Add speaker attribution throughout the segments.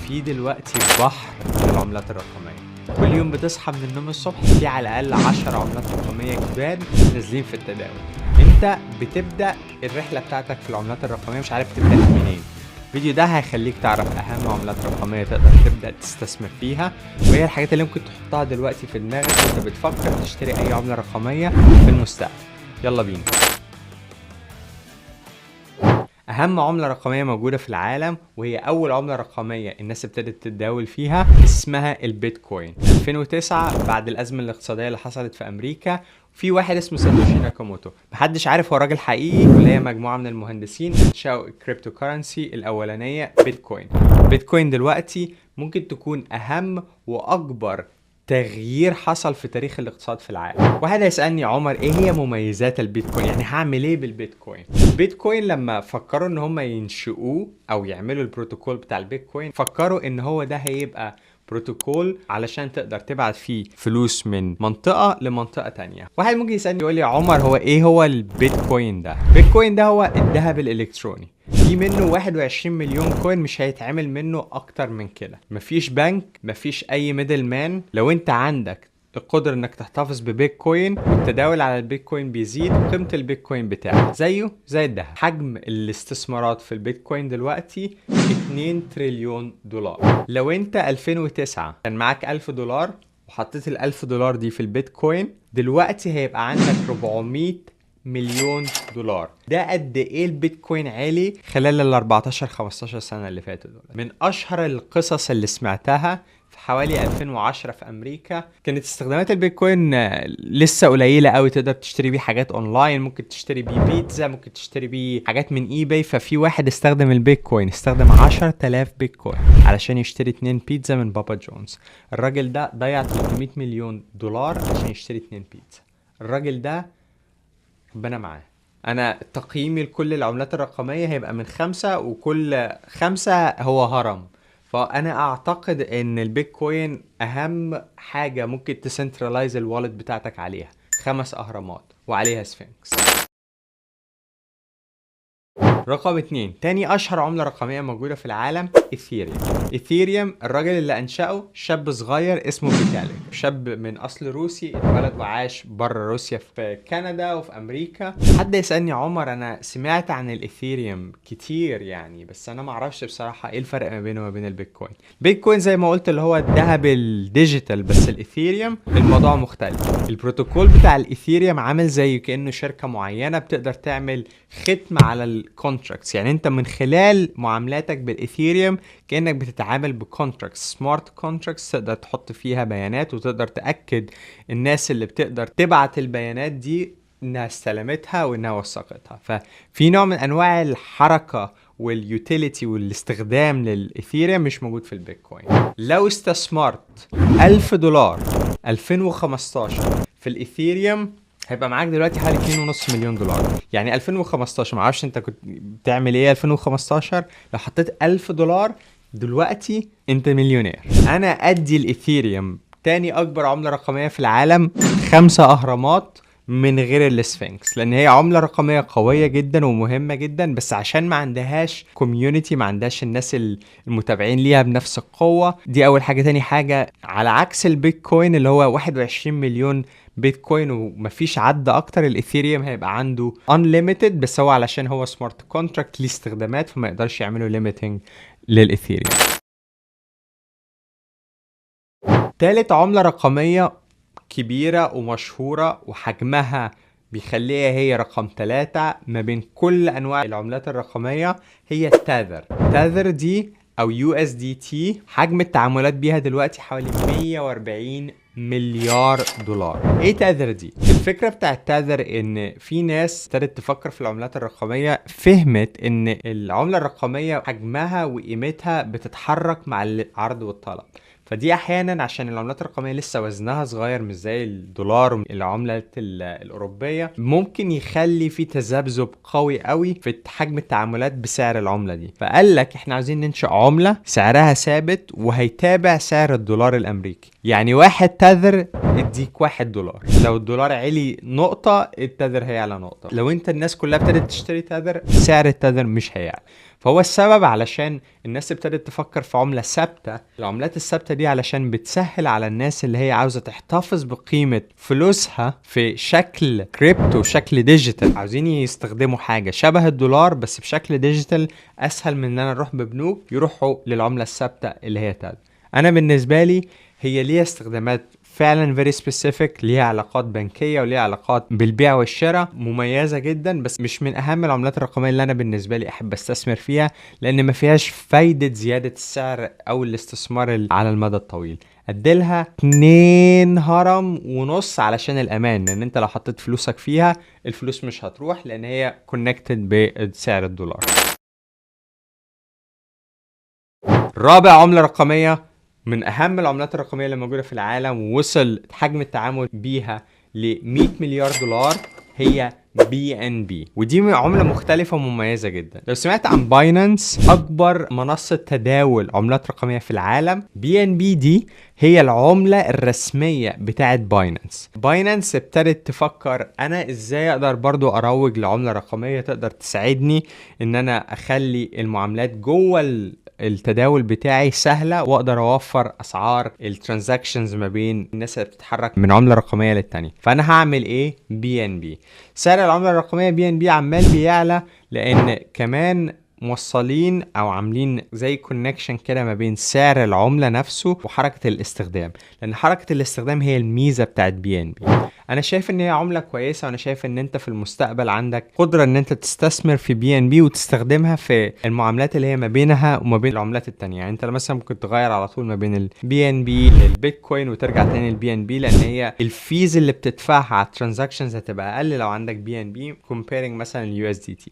Speaker 1: في دلوقتي بحر من العملات الرقمية. كل يوم بتصحى من النوم الصبح في على الأقل 10 عملات رقمية كبار نازلين في التداول. انت بتبدأ الرحلة بتاعتك في العملات الرقمية مش عارف تبدأ منين. الفيديو ده هيخليك تعرف أهم عملات رقمية تقدر تبدأ تستثمر فيها، وهي الحاجات اللي ممكن تحطها دلوقتي في دماغك وانت بتفكر تشتري أي عملة رقمية في المستقبل. يلا بينا. أهم عملة رقمية موجودة في العالم، وهي أول عملة رقمية الناس ابتدت تتداول فيها، اسمها البيتكوين. 2009 بعد الأزمة الاقتصادية اللي حصلت في أمريكا، في واحد اسمه ساتوشي ناكاموتو، محدش عارف هو راجل حقيقي ولا هي مجموعة من المهندسين انشأوا ال cryptocurrency الأولانية بيتكوين. بيتكوين دلوقتي ممكن تكون أهم وأكبر تغيير حصل في تاريخ الاقتصاد في العالم. واحد هيسألني عمر ايه هي مميزات البيتكوين، يعني هعمل ايه بالبيتكوين؟ البيتكوين لما فكروا ان هم ينشئوه او يعملوا البروتوكول بتاع البيتكوين، فكروا ان هو ده هيبقى بروتوكول علشان تقدر تبعت فيه فلوس من منطقة لمنطقة تانية. واحد ممكن يسألني يقول لي عمر هو ايه هو البيتكوين ده؟ البيتكوين ده هو الذهب الالكتروني. في منه 21 مليون coin، مش هيتعمل منه اكتر من كده. مفيش بنك، مفيش اي middle man. لو انت عندك القدرة انك تحتفظ ببيتكوين، والتداول على البيتكوين بيزيد قيمة البيتكوين بتاعك، زيه زي الذهب. حجم الاستثمارات في البيتكوين دلوقتي 2 تريليون دولار. لو انت 2009 كان معاك 1000 دولار وحطيت ال 1000 دولار دي في البيتكوين، دلوقتي هيبقى عندك 400 مليون دولار. ده قد ايه البيتكوين عالي خلال ال 14 15 سنة اللي فاتوا دول. من اشهر القصص اللي سمعتها في حوالي 2010 في امريكا، كانت استخدامات البيتكوين لسه قليله قوي، تقدر تشتري بيه حاجات اونلاين، ممكن تشتري بيه بيتزا، ممكن تشتري بيه حاجات من eBay. ففي واحد استخدم البيتكوين، استخدم 10000 بيتكوين علشان يشتري 2 بيتزا من بابا جونز. الراجل ده ضيع 300 مليون دولار عشان يشتري 2 بيتزا. الراجل ده ربنا معاه. انا تقييمي لكل العملات الرقمية هيبقى من 5، وكل 5 هو هرم. فانا اعتقد ان البيتكوين اهم حاجة ممكن ت centralize ال wallet بتاعتك عليها، 5 اهرامات وعليها sphinx. رقم 2، تاني اشهر عملة رقمية موجودة في العالم، ايثيريوم. ايثيريوم الراجل اللي انشأه شاب صغير اسمه فيتاليك، شاب من اصل روسي، اتولد وعاش بره روسيا في كندا وفي امريكا. حد يسألني عمر انا سمعت عن الايثيريوم كتير يعني، بس انا معرفش بصراحة ايه الفرق ما بينه وما بين البيتكوين. بيتكوين زي ما قلت اللي هو الذهب ال digital، بس الايثيريوم الموضوع مختلف. البروتوكول بتاع الايثيريوم عامل زي كأنه شركة معينة بتقدر تعمل ختم على ال contracts، يعني انت من خلال معاملاتك بالايثيريوم كانك بتتعامل ب contracts، smart contracts، تقدر تحط فيها بيانات وتقدر تاكد الناس اللي بتقدر تبعت البيانات دي انها استلمتها وانها وثقتها. ففي نوع من انواع الحركه وال utility والاستخدام للايثيريوم مش موجود في البيتكوين. لو استثمرت 1000 دولار 2015 في الايثيريوم هيبقى معاك دلوقتي حوالي 2.5 مليون دولار. يعني 2015، معرفش انت كنت بتعمل ايه 2015، لو حطيت 1000 دولار دلوقتي انت مليونير. انا ادي الايثيريوم تاني اكبر عملة رقمية في العالم 5 اهرامات من غير ال sphinx، لان هي عملة رقمية قوية جدا ومهمة جدا، بس عشان ما عندهاش community، ما عندهاش الناس المتابعين ليها بنفس القوة دي. اول حاجة. تاني حاجة، على عكس البيتكوين اللي هو 21 مليون بيتكوين ومفيش عد اكتر، الايثيريوم هيبقى عنده unlimited، بس هو علشان هو smart contract ليه استخدامات فما يقدرش يعملوا limiting للايثيريوم. تالت عملة رقمية كبيرة ومشهورة وحجمها بيخليها هي رقم 3 ما بين كل أنواع العملات الرقمية هي التاذر. تاذر دي أو USDT حجم التعاملات بيها دلوقتي حوالي 140 مليار دولار. ايه تاذر دي؟ الفكرة بتاعت تاذر ان في ناس ابتدت تفكر في العملات الرقمية، فهمت ان العملة الرقمية حجمها وقيمتها بتتحرك مع العرض والطلب. فدي احيانا عشان العملات الرقميه لسه وزنها صغير مش زي الدولار والعملات الاوروبيه، ممكن يخلي في تذبذب قوي قوي في حجم التعاملات بسعر العمله دي. فقال لك احنا عاوزين ننشئ عمله سعرها ثابت وهيتابع سعر الدولار الامريكي، يعني واحد تذر اديك $1، لو الدولار عالي نقطه التذر هيعلى نقطه، لو انت الناس كلها ابتدت تشتري تذر سعر التذر مش هيعلى. فهو السبب علشان الناس ابتدت تفكر في عملة ثابتة. العملات الثابتة دي علشان بتسهل على الناس اللي هي عاوزة تحتفظ بقيمة فلوسها في شكل كريبتو، شكل digital، عاوزين يستخدموا حاجة شبه الدولار بس بشكل digital، اسهل من ان انا اروح ببنوك، يروحوا للعملة الثابتة اللي هي Tether. انا بالنسبة لي هي ليها استخدامات فعلا very specific، ليها علاقات بنكية وليها علاقات بالبيع والشراء مميزة جدا، بس مش من أهم العملات الرقمية اللي أنا بالنسبة لي أحب أستثمر فيها، لأن ما فيهاش فايدة زيادة السعر أو الاستثمار على المدى الطويل. أديلها 2.5 هرم علشان الأمان، لأن أنت لو حطيت فلوسك فيها الفلوس مش هتروح، لأن هي connected بسعر الدولار. رابع عملة رقمية من أهم العملات الرقمية اللي موجودة في العالم، ووصل حجم التعامل بيها ل 100 مليار دولار، هي BNB. ودي عملة مختلفة ومميزة جدا. لو سمعت عن Binance، أكبر منصة تداول عملات رقمية في العالم، BNB دي هي العملة الرسمية بتاعت Binance. Binance ابتدت تفكر أنا إزاي أقدر برضو أروج لعملة رقمية تقدر تساعدني إن أنا أخلي المعاملات جوه التداول بتاعي سهلة، واقدر اوفر اسعار ال transactions ما بين الناس اللي بتتحرك من عملة رقمية للتانية. فانا هعمل ايه؟ BNB. سعر العملة الرقمية BNB عمال بيعلى، لان كمان موصلين او عاملين زي connection كده ما بين سعر العملة نفسه وحركة الاستخدام، لان حركة الاستخدام هي الميزة بتاعت BNB. انا شايف ان هي عملة كويسة، وانا شايف ان انت في المستقبل عندك قدرة ان انت تستثمر في BNB وتستخدمها في المعاملات اللي هي ما بينها وما بين العملات التانية. يعني انت مثلا ممكن تغير على طول ما بين ال BNB للبيتكوين وترجع تاني لل BNB، لان هي ال fees اللي بتدفعها على ال transactions هتبقى اقل لو عندك BNB comparing مثلا ال USDT.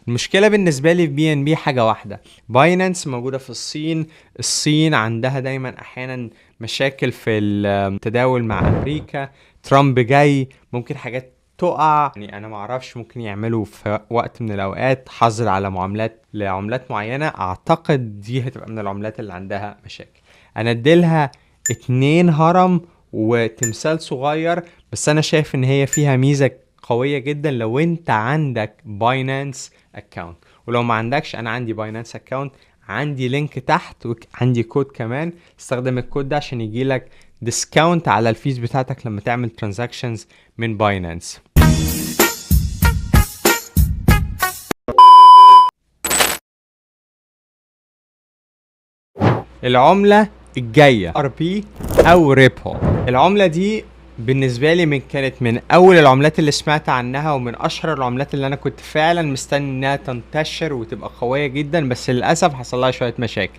Speaker 1: المشكلة بالنسبة لي في BNB حاجة واحدة، Binance موجودة في الصين، الصين عندها دايما احيانا مشاكل في التداول مع امريكا، ترامب جاي ممكن حاجات تقع، يعني انا ما اعرفش ممكن يعملوا في وقت من الاوقات حظر على معاملات لعملات معينة. اعتقد دي هتبقى من العملات اللي عندها مشاكل. انا اديلها 2 هرم وتمثال صغير، بس انا شايف ان هي فيها ميزة قوية جدا لو انت عندك Binance account، ولو ما عندكش انا عندي Binance account، عندي link تحت وعندي كود كمان، استخدم الكود ده عشان يجيلك discount على ال fees بتاعتك لما تعمل transactions من Binance. العملة الجاية RP او Ripple. العملة دي بالنسبة لي كانت من أول العملات اللي سمعت عنها، ومن أشهر العملات اللي أنا كنت فعلا مستني إنها تنتشر وتبقى قوية جدا، بس للأسف حصل لها شوية مشاكل.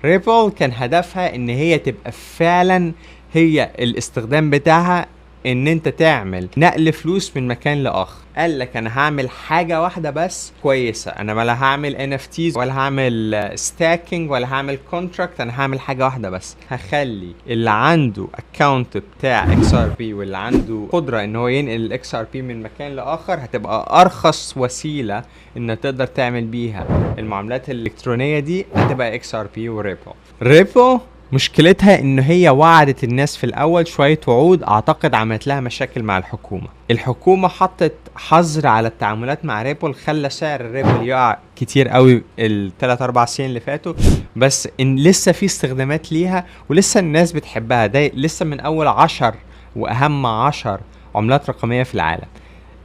Speaker 1: Ripple كان هدفها إن هي تبقى فعلا هي الاستخدام بتاعها إن أنت تعمل نقل فلوس من مكان لآخر. قال لك أنا هعمل حاجة واحدة بس كويسة، أنا ولا هعمل NFTs ولا هعمل staking ولا هعمل contract، أنا هعمل حاجة واحدة بس، هخلي اللي عنده account بتاع XRP واللي عنده قدرة إن هو ينقل ال XRP من مكان لآخر، هتبقى أرخص وسيلة إن تقدر تعمل بيها المعاملات الإلكترونية دي هتبقى XRP و Ripple. Ripple مشكلتها ان هي وعدت الناس في الاول شوية وعود، اعتقد عملت لها مشاكل مع الحكومة. الحكومة حطت حظر على التعاملات مع Ripple، خلى سعر ال Ripple يقع كتير قوي الثلاث اربع سنين اللي فاتوا، بس ان لسه في استخدامات ليها ولسه الناس بتحبها. ده لسه من اول 10 واهم 10 عملات رقمية في العالم.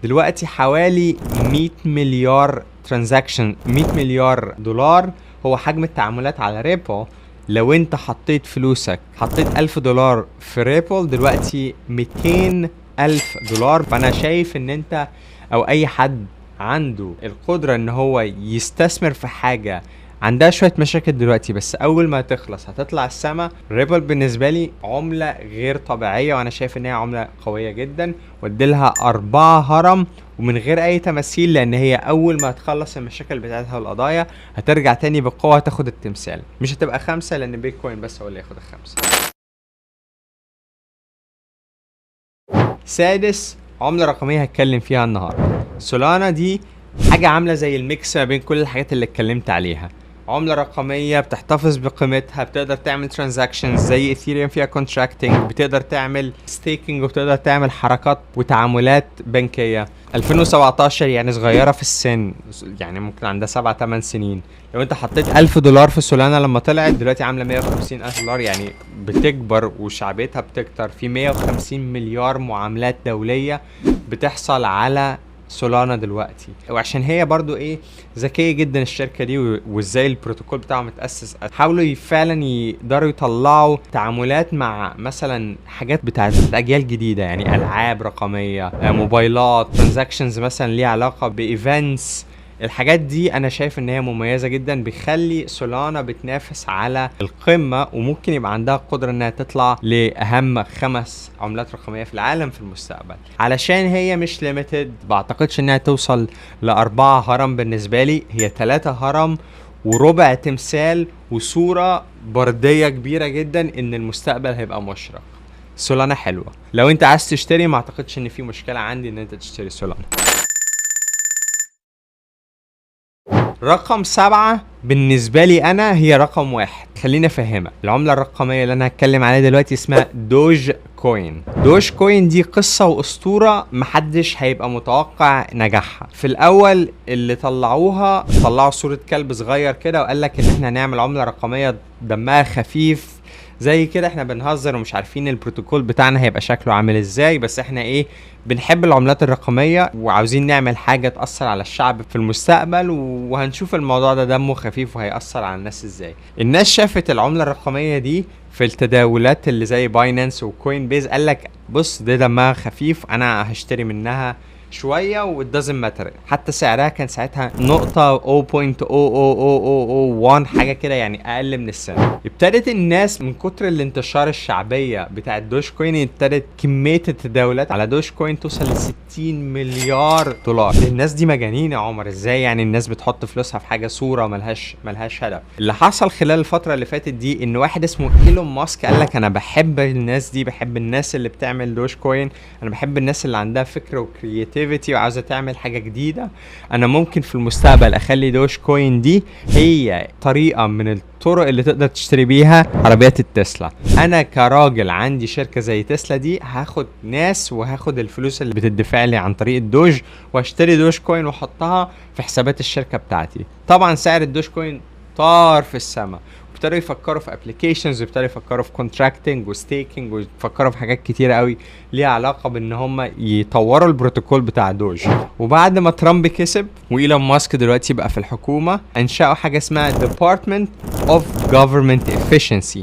Speaker 1: دلوقتي حوالي 100 مليار transaction، 100 مليار دولار هو حجم التعاملات على Ripple. لو انت حطيت فلوسك، حطيت 1000 دولار في Ripple، دلوقتي 200,000 دولار. فانا شايف ان انت او اي حد عنده القدرة ان هو يستثمر في حاجة عندها شوية مشاكل دلوقتي، بس اول ما تخلص هتطلع السما. Ripple بالنسبة لي عملة غير طبيعية، وانا شايف ان هي عملة قوية جدا، واديلها 4 هرم ومن غير اي تماثيل، لان هي اول ما تخلص المشاكل بتاعتها والقضايا هترجع تاني بقوة تاخد التمثال. مش هتبقى 5 لان بيتكوين بس هو اللي ياخد ال5. سادس عملة رقمية هتكلم فيها النهاردة Solana. دي حاجة عاملة زي ال mix ما بين كل الحاجات اللي اتكلمت عليها. عملة رقمية بتحتفظ بقيمتها، بتقدر تعمل transactions زي Ethereum فيها contracting، بتقدر تعمل staking وبتقدر تعمل حركات وتعاملات بنكية. 2017 يعني صغيرة في السن، يعني ممكن عندها 7 8 سنين. لو انت حطيت 1000 دولار في سولانا لما طلعت، دلوقتي عاملة 150 ألف دولار، يعني بتكبر وشعبيتها بتكتر. في 150 مليار معاملات دولية بتحصل على سولانا دلوقتي. وعشان هي برضو ايه، ذكية جدا الشركة دي، وازاي البروتوكول بتاعه متاسس، حاولوا فعلا يقدروا يطلعوا تعاملات مع مثلا حاجات بتاعت اجيال جديده، يعني العاب رقميه، موبايلات، transactions مثلا ليها علاقة ب events. الحاجات دي انا شايف ان هي مميزة جدا، بيخلي سولانا بتنافس على القمه، وممكن يبقى عندها قدره انها تطلع لاهم خمس عملات رقمية في العالم في المستقبل. علشان هي مش limited، بعتقدش انها توصل لأربعة هرم. بالنسبة لي هي ثلاثة هرم وربع تمثال وصوره برديه كبيرة جدا ان المستقبل هيبقى مشرق. سولانا حلوه، لو انت عايز تشتري ما اعتقدش ان في مشكلة عندي ان انت تشتري سولانا. رقم 7 بالنسبة لي أنا هي رقم 1. خليني أفهمك. العملة الرقمية اللي أنا هتكلم عليها دلوقتي اسمها Dogecoin. Dogecoin دي قصة وأسطورة محدش هيبقى متوقع نجاحها. في الأول اللي طلعوها طلعوا صورة كلب صغير كده وقال لك إن احنا هنعمل عملة رقمية دمها خفيف زي كده، احنا بنهزر ومش عارفين البروتوكول بتاعنا هيبقى شكله عامل ازاي، بس احنا ايه، بنحب العملات الرقمية وعاوزين نعمل حاجة تأثر على الشعب في المستقبل، وهنشوف الموضوع ده دمه خفيف وهيأثر على الناس ازاي. الناس شافت العملة الرقمية دي في التداولات اللي زي Binance و Coinbase، قال لك بص ده دمها خفيف، انا هشتري منها شوية و it doesn't matter. حتى سعرها كان ساعتها نقطة 0.00001 حاجة كده، يعني أقل من السنت. ابتدت الناس من كتر الانتشار الشعبية بتاع ال Dogecoin، ابتدت كمية التداولات على Dogecoin توصل ل 60 مليار دولار. الناس دي مجانين يا عمر، ازاي يعني الناس بتحط فلوسها في حاجة صورة ملهاش هدف؟ اللي حصل خلال الفترة اللي فاتت دي ان واحد اسمه ايلون ماسك قال لك انا بحب الناس دي، بحب الناس اللي بتعمل Dogecoin، انا بحب الناس اللي عندها فكرة و creativity وعاوزة تعمل حاجة جديدة. انا ممكن في المستقبل اخلي Dogecoin دي هي طريقة من الطرق اللي تقدر تشتري بيها عربيات التسلا. انا كراجل عندي شركة زي تسلا دي، هاخد ناس وهاخد الفلوس اللي بتدفع لي عن طريق ال Doge واشتري Dogecoin واحطها في حسابات الشركة بتاعتي. طبعا سعر ال Dogecoin طار في السماء، ابتدوا يفكروا في applications، وابتدوا يفكروا في contracting و staking، ويفكروا في حاجات كتيرة قوي ليها علاقة بان هم يطوروا البروتوكول بتاع Doge. وبعد ما ترامب كسب وايلون ماسك دلوقتي بقى في الحكومه، انشأوا حاجة اسمها Department of Government Efficiency،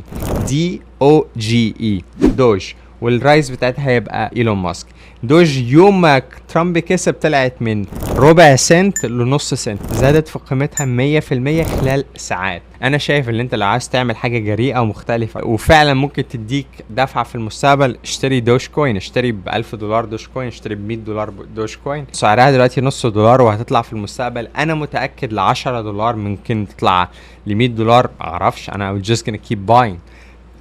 Speaker 1: DOGE، Doge، والرايس بتاعتها هيبقى ايلون ماسك. Doge يوم ما ترامب كسب طلعت من ربع سنت لنص سنت، زادت في قيمتها 100% خلال ساعات. انا شايف ان انت لو عايز تعمل حاجة جريئة ومختلفة وفعلا ممكن تديك دفعه في المستقبل، اشتري Dogecoin. اشتري ب 1000 دولار Dogecoin، اشتري ب 100 دولار Dogecoin. سعرها دلوقتي نص دولار وهتطلع في المستقبل انا متاكد ل 10 دولار، ممكن تطلع ل 100 دولار، معرفش. انا I'm just gonna keep buying.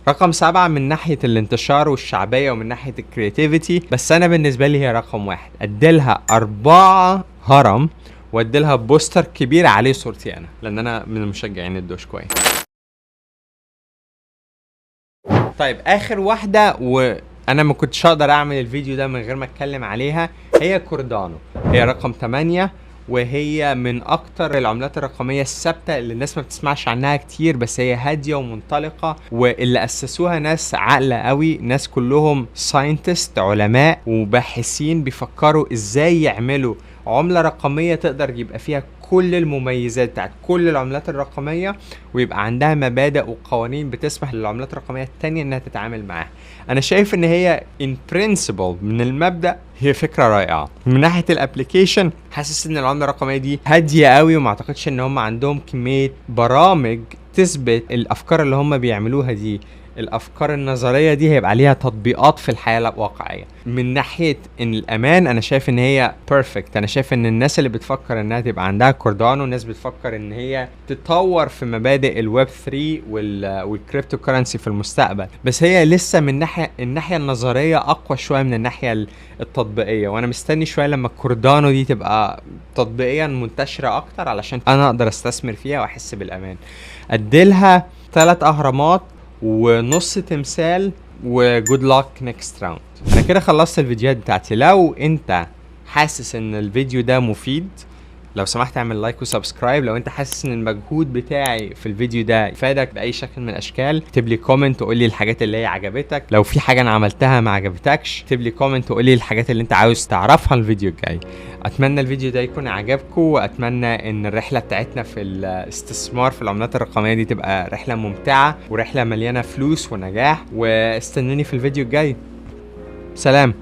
Speaker 1: رقم 7 من ناحية الانتشار والشعبية ومن ناحية ال creativity، بس أنا بالنسبة لي هي رقم 1. أديلها 4 هرم وأديلها poster كبير عليه صورتي أنا، لأن أنا من المشجعين ال Dogecoin. طيب آخر واحدة وأنا ما كنتش أقدر أعمل الفيديو ده من غير ما أتكلم عليها، هي كوردانو. هي رقم 8، وهي من اكتر العملات الرقمية الثابتة اللي الناس ما بتسمعش عنها كتير، بس هي هادية ومنطلقه، واللي اسسوها ناس عاقلة قوي، ناس كلهم scientist، علماء وباحثين بيفكروا ازاي يعملوا عمله رقمية تقدر يبقى فيها كل المميزات بتاعت كل العملات الرقمية، ويبقى عندها مبادئ وقوانين بتسمح للعملات الرقمية التانية انها تتعامل معاها. انا شايف ان هي in principle، من المبدا، هي فكرة رائعة. من ناحية ال application حاسس ان العملة الرقمية دي هادية قوي، وما اعتقدش ان هم عندهم كمية برامج تثبت الافكار اللي هم بيعملوها دي. الافكار النظرية دي هيبقى عليها تطبيقات في الحياة الواقعيه. من ناحية ان الامان، انا شايف ان هي perfect. انا شايف ان الناس اللي بتفكر انها تبقى عندها كوردانو، الناس بتفكر ان هي تطور في مبادئ الويب 3 وال cryptocurrency في المستقبل، بس هي لسه من الناحية النظرية اقوى شوية من الناحية التطبيقيه، وانا مستني شوية لما الكوردانو دي تبقى تطبيقيا منتشرة اكتر علشان انا اقدر استثمر فيها واحس بالامان. اديلها 3 اهرامات ونص تمثال و good luck next round. انا كده خلصت الفيديوهات بتاعتي. لو انت حاسس ان الفيديو ده مفيد، لو سمحت اعمل like و subscribe. لو انت حاسس ان المجهود بتاعي في الفيديو ده فادك باي شكل من الاشكال، اكتب لي comment وقول لي الحاجات اللي هي عجبتك. لو في حاجة انا عملتها ما عجبتكش، اكتب لي comment وقول لي الحاجات اللي انت عاوز تعرفها الفيديو الجاي. اتمنى الفيديو ده يكون عجبكم، واتمنى ان الرحلة بتاعتنا في الاستثمار في العملات الرقمية دي تبقى رحله ممتعة ورحله مليانة فلوس ونجاح. واستنوني في الفيديو الجاي. سلام.